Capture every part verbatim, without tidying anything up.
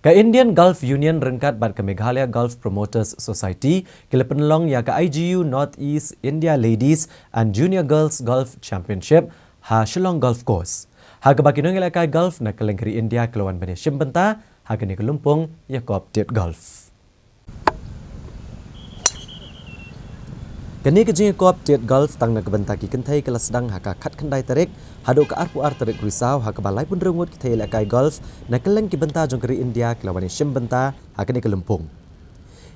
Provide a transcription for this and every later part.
Ka Indian Golf Union ryngkat bad ka Meghalaya Golf Promoters Society ki la pynlong ïa ka I G U North East India Ladies and Junior Girls Golf Championship ha Shillong Golf Course, ha kaba ki nongïalehkai golf na kylleng ka ri India ki la wan ban ïashim bynta ha kane ka lympung ïakop tied golf. Kane ka jingïakop tied golf tang na ka bynta ki kynthei ka la sdang ha ka khatkhyndai tarik haduh ka arphew ar tarik Risaw, ha kaba laiphew hynriew ngut ki thei ïalehkai golf na kylleng ki bynta jong ka ri India ki la wan ïashim bynta ha kane ka lympung.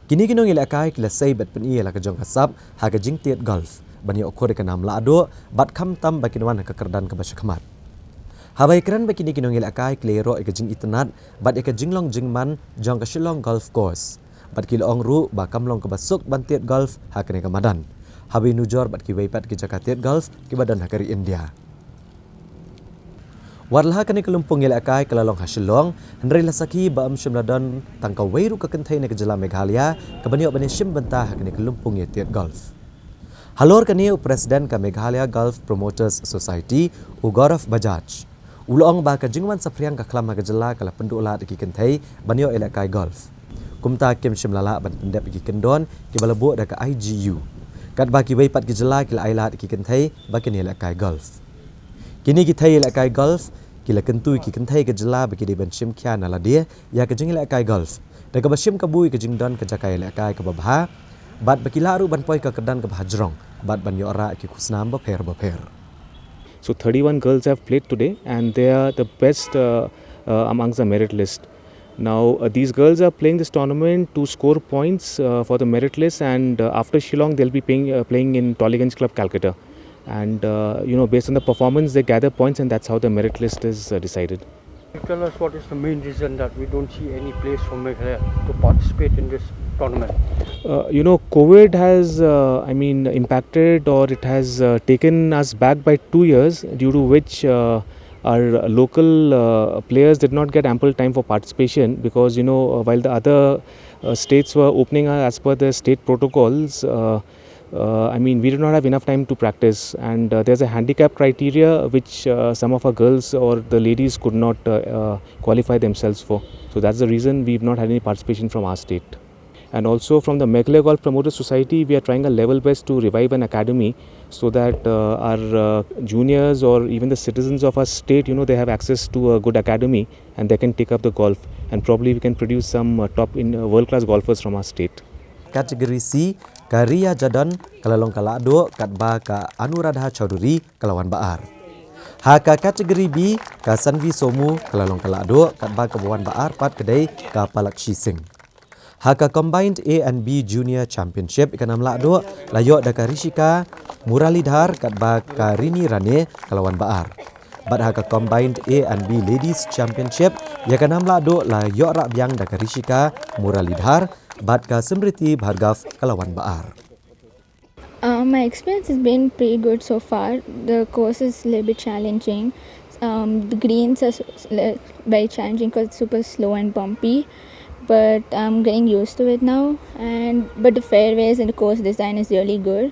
Kine ki nongïalehkai ki la sei bad pyni ïa la ka jong ka sap ha ka jingtied golf ban ïoh khur ïa ka nam lahduh bad khamtam ba kin wan ha ka kyrdan kaba shakhmat. Haba ïakren bad kine ki nongïalehkai ki la ïaroh ïa ka jingitynnad bad ïa ka jinglong jingman jong ka Shillong Golf Course. Bad ki la ong ruh ba kam long kaba suk ban tied golf ha kane ka madan, haba ïanujor bad kiwei pat ki jaka tied golf kiba don ha ka ri India. Wat la kane ka lympung ïalehkai ka la long ha Shillong, hynrei la sakhi ba ym shym la don tang kawei ruh ka kynthei na ka jylla Meghalaya kaban ïoh ban ïashim bynta ha kane ka lympung ïatied golf. Halor kane, u President ka Meghalaya Golf Promoters Society, u Gaurav Bajaj, u la ong ba ka jingwan saphriang ka khlam ha ka jylla ka la pynduh lad ïa ki kynthei ban ïoh ïalehkai golf. Kumta kim shym la lah ban pyndep ïa ki kyndon kiba la buh da ka I G U. Katba kiwei pat ki jylla ki la ai lad ïa ki kynthei ba kin ïalehkai golf. Kine ki thei ïalehkai golf ki la kyntu ïa ki kynthei ka jylla ba ki dei ban shim khia na lade ïa ka jingïalehkai golf, da kaba shim kabu ïa ka jingdon ka jaka ïalehkai kaba bha, bad ba ki lah ruh ban poi ka kyrdan kaba hajrong bad ban ïoh rah ïa ki khusnam bapher bapher. So thirty-one girls have played today, and they are the best uh, uh, amongst the merit list. Now, uh, these girls are playing this tournament to score points uh, for the merit list, and uh, after Shillong, they'll be playing, uh, playing in Tollygunge Club, Calcutta. And uh, you know, based on the performance, they gather points, and that's how the merit list is uh, decided. Tell us what is the main reason that we don't see any place from Meghalaya to participate in this tournament? Uh, you know, COVID has, uh, I mean, impacted, or it has uh, taken us back by two years, due to which uh, our local uh, players did not get ample time for participation, because, you know, uh, while the other uh, states were opening uh, as per the state protocols, uh, uh, I mean, we did not have enough time to practice, and uh, there's a handicap criteria which uh, some of our girls or the ladies could not uh, uh, qualify themselves for. So that's the reason we've not had any participation from our state. And also from the Meghalaya Golf Promoters Society, we are trying our level best to revive an academy so that uh, our uh, juniors or even the citizens of our state, you know, they have access to a good academy and they can take up the golf, and probably we can produce some uh, top in uh, world-class golfers from our state. Category C, ka Ria Jadon ka la long ka lahduh, katba ka Anuradha Chaudhury ka la wan ba ar. Ha ka Category B, ka Sanvi Somu ka la long ka lahduh, katba kaba wan ba ar pat ka dei ka Palakshi Singh. Ha ka Combined A and B Junior Championship, ka nam lahduh la ïoh da ka Rishika Muralidhar, katba ka Rini Rane ka la wan ba ar. Bad ha ka Combined A and B Ladies Championship, ïa ka nam lahduh la ïoh rah biang da ka Rishika Muralidhar bad ka Smriti Bhargav ka la wan ba ar. Uh, my experience has been pretty good so far. The course is a little bit challenging. Um, the greens are s- s- li- very challenging because it's super slow and bumpy, but I'm getting used to it now. And but the fairways and the course design is really good,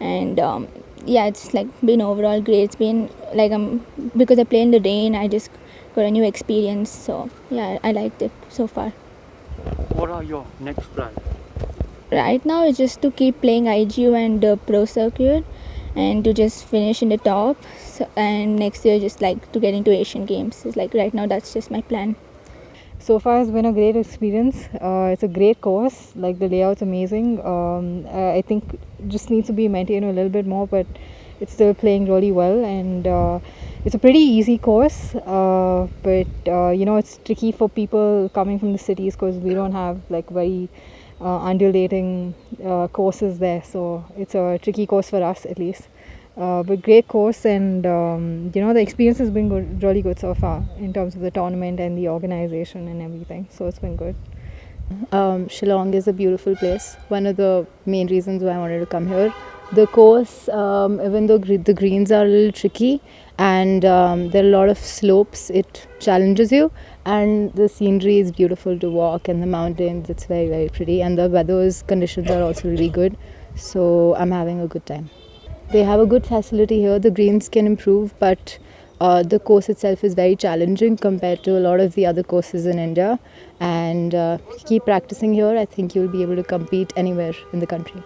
and um, yeah, it's like been overall great. It's been like I'm because I play in the rain, I just got a new experience. So yeah, I liked it so far. What are your next plans? Right now, it's just to keep playing I G U and the pro circuit, and to just finish in the top. So, and next year, just like to get into Asian Games. It's like right now, that's just my plan. So far, it's been a great experience. Uh, it's a great course. Like, the layout's amazing. Um, I I think it just needs to be maintained a little bit more, but it's still playing really well, and uh, it's a pretty easy course. Uh, but uh, you know, it's tricky for people coming from the cities because we don't have like very uh, undulating uh, courses there. So it's a tricky course for us, at least. Uh, but great course, and um, you know, the experience has been good, really good so far in terms of the tournament and the organization and everything. So it's been good. Um, Shillong is a beautiful place. One of the main reasons why I wanted to come here. The course, um, even though gre- the greens are a little tricky, and um, there are a lot of slopes, it challenges you. And the scenery is beautiful to walk, and the mountains, it's very, very pretty. And the weather's conditions are also really good. So I'm having a good time. They have a good facility here. The greens can improve, but Uh, the course itself is very challenging compared to a lot of the other courses in India. And uh, keep practicing here. I think you'll be able to compete anywhere in the country.